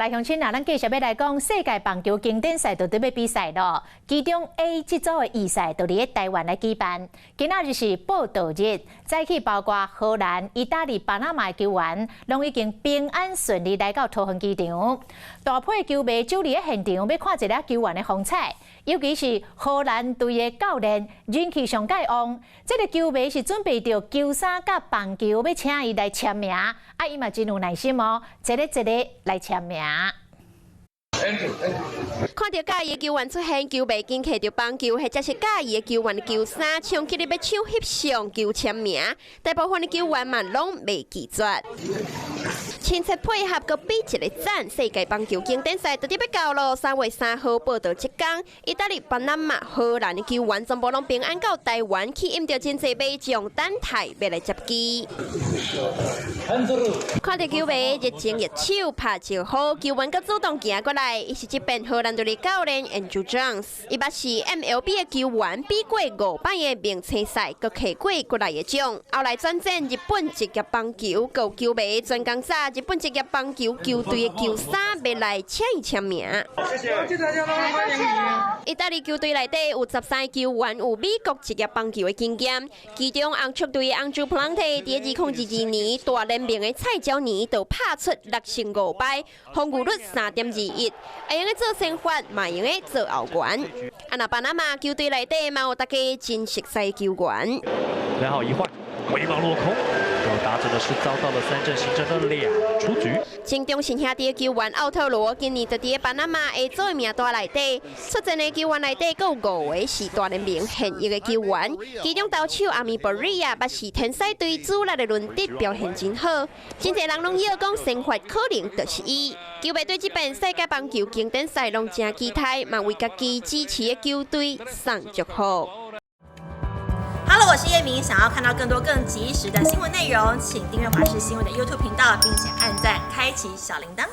來鄉親啊，咱繼續欲來講世界棒球經典賽就佇欲比賽囉。其中 A 這組的預賽就佇咧台灣來舉辦。今仔日是報到日，早起包括荷蘭、意大利、巴拿馬的球員，攏已經平安順利來到桃園機場。大批球迷聚佇咧現場，欲看一下球員的風采。尤其是荷蘭隊的教練人氣上蓋旺，這个球迷是準備著球衫佮棒球，欲請伊來簽名，啊，伊嘛真有耐心哦，一个一个來簽名。看著佮意的球員出現，球迷緊提著棒球或者是佮意的球員的球衫，衝起來欲搶翕相、求簽名。大部分的球員嘛攏袂拒絕。親切配合，閣比一个讚。世界棒球經典賽就佇欲到囉，3月3號報到這工，意大利、巴拿馬、荷蘭的球員全部攏平安到台灣，吸引著真濟民眾等待欲來接機。看著球迷熱情握手拍招呼，球員閣主動行過來。伊是這邊荷蘭隊的教練 Andrew Jones，伊捌是 MLB 的球員，比過五擺的明星賽，閣摕過幾來个獎。後來轉戰日本職業棒球，閣有球迷專工紮日本職業棒球球隊的球衫，欲來請伊簽名。謝謝，謝謝大家，歡迎。意大利球隊內底有13個球員有美國職業棒球的經驗，其中紅雀隊的紅雀普朗特，佇2022年大聯盟的菜鳥年就拍出6勝5敗，防禦率3.21，會用得做先發，嘛會用得做後援。啊，若巴拿馬球隊內底嘛有大家真熟悉的球員。兩好一壞，揮棒落空。打者呢是遭到了三振，形成了兩出局。前中信兄弟的球員奧特羅今年就佇巴拿馬 A 組的名單內底，出戰的球員內底閣有五個是大聯盟現役的球員，其中投手阿米博瑞亞捌是天使隊主力的輪值表現真好，真濟人攏臆講先發可能就是伊。球迷對這遍世界棒球經典賽攏誠期待，嘛為家己支持的球隊送祝福。 Hello，我是葉明，想要看到更多更及時的新聞內容，請訂閱華視新聞的 YouTube 頻道，並且按讚，開啟小鈴鐺。